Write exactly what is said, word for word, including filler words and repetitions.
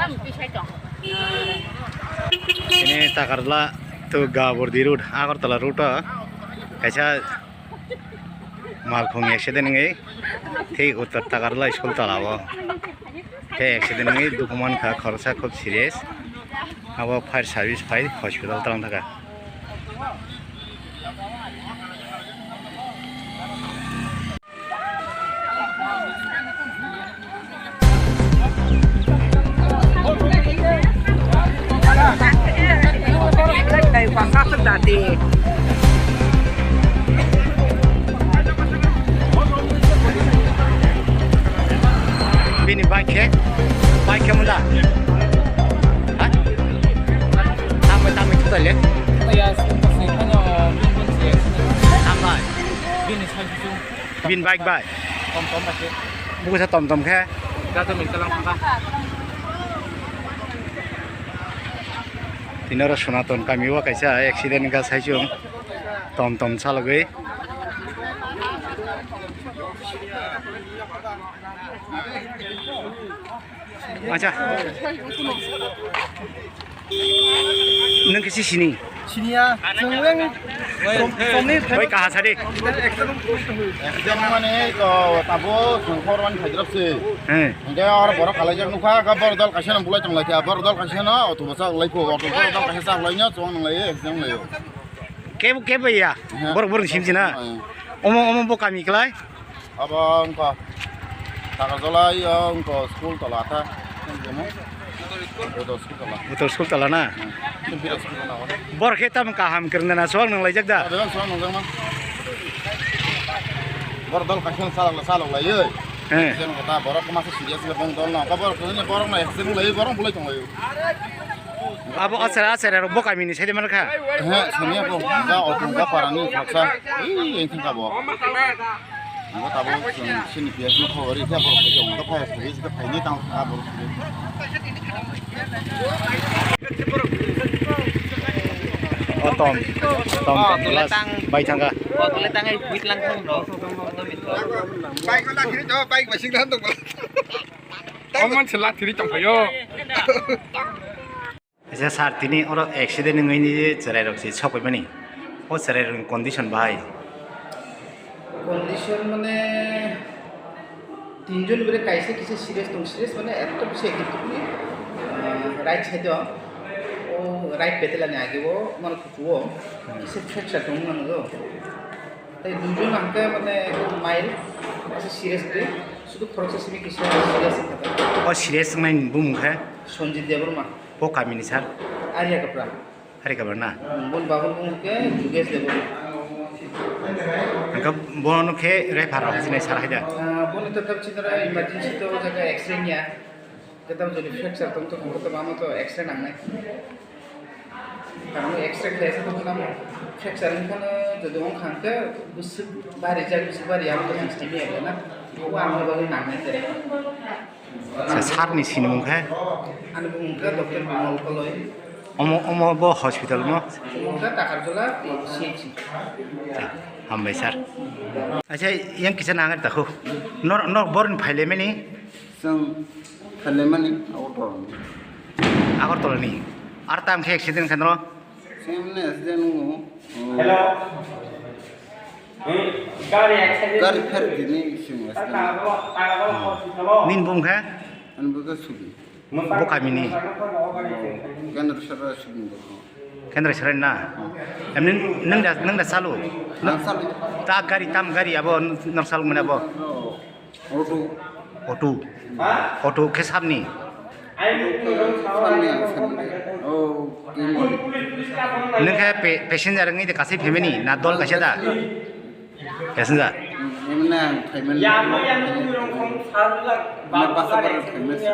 Ini Takarjala to Gabordi road, Agartala road o kaisa malkhung accident wngwi thwi uttor Takarjala school tola o. Tei accident wngwi dukhu mankha khoroksa khub serious. Abo fire service phai hospital twlang thangkha. Bini bike khe, bike khe munda. Ha? Tamo, tamo, tuta le. Tamo. Bini bike bai. Tom tom bai. Buku sa tom tom khe. Gato min talang thangkha. Tini oro Sonaton kami o kaisa accident wngkha saichung. Tom tom chalogwi. Acha. Nwng khe si sini? Siniya, chwng leng som-, somni Bai kaha sadi. Exam mane to tabo songkhor mani phaijrap se. He. Hingke oro borok kalaijak nukha, ka borok dol kaisa no bulai tong lai kha, borok dol kaisa no auto bwsa lai kho, auto borok dol kaisa chak lai no chwng nang lai, exam lai o. Kebo, kebo ya? He. Borok, borok sim sina? He. Omo, omo bo kami klai? Abo wngkha Takarjala, iyo wngkha school tola ta. Wngkha mo? Bodo school tola. Bodo school tola na? Hmm. Sempira school tola. Bor khe tamo kaham kwrwngna na suak nang laijak da? Abo wng suak nang jakma. Bor dol kaisa salok, salok lai, oi. He. Jen kota borok masa serious le bong dol na. Ka borok kene borok na accident lai, borok bulai tong lai. Abo asera, asera rok bo kamini side man kha? He, seniya bo, ga otu ga parani khaksa. Ih, yang thangka bo. Bo tabo sini P S no khobor ri khe borok khe jong da phai phai khe phai ni tang kha borok. O tom, tom, tom, last bai thangka. Bike ko lathiri to, bike basing dan to. Oman se lathiri tong phaio. Kaisa sir tini oro accident wngwi ni chwrai rok se sok paimani. O chwrai rokni condition bahai? Condition mane tinjon bwrwi kaisa kisa serious tong, serious mane ekdom bisi ekdom, ah, right side o, o right pedal ni age o mane kuchugo kisa fracture tong mano. Tei duijon hwnkhe mane ekdom mild, asa serious bwrwi, sudu khoroksa simi kisa serious wngkha. O serious wngnai ni bumung khe? Sanjit Debbarma. O kamini sir? Arya Kapra. Arya Kapra na? Hmm, boni babuni bumung khe Jugesh Debbarma. Hwnkhe bono khe refer rok sinai sir hai da? Ah, boni to tab chidara emergency to o jaga X-ray niya. Khe tamo jodi fracture tong tong khe tamo amo to X-ray nangnai. Tamo X-ray khe se tong tamo fracture wngkha no jodi wngkha hwnkhe bwswk bari jak, bwswk bari amo to system ya na. Bo amo bagwi nangnai tere. Sa sir ni sinimung khe? Ani bumung khe Doctor Bimal Koloi. Omo, omo bo hospital mo? Omo khe Takarjala C H C. Hambai sir. Acha, yang kisa nangar takhu. Nor, nor borin phaile mani? Chwng khailaimani Agartala ni. Agartala ni? Ar tam khe accident khe noro? Same ni accident wngo. Hello. Hmm? Gari accident. Gari pher dini sing accident. Nini bung khe? Ani bung khe Subi. Bo kami ni? Kendra Sara Subi. Kendra Sara na? Hmm. Em nung, nung da, nung da salu? Ang salu. Ta gari, tam gari abo nor salu mane abo? Oh. Auto. Auto. Auto khe sabni? Sabni, ang sabni. Oh, Kimon. Nung khe pe-, passenger wngwi de kasai phaimani na dol kaisa da? Passenger. Emne ang phaimani. Na basa bar phaimani.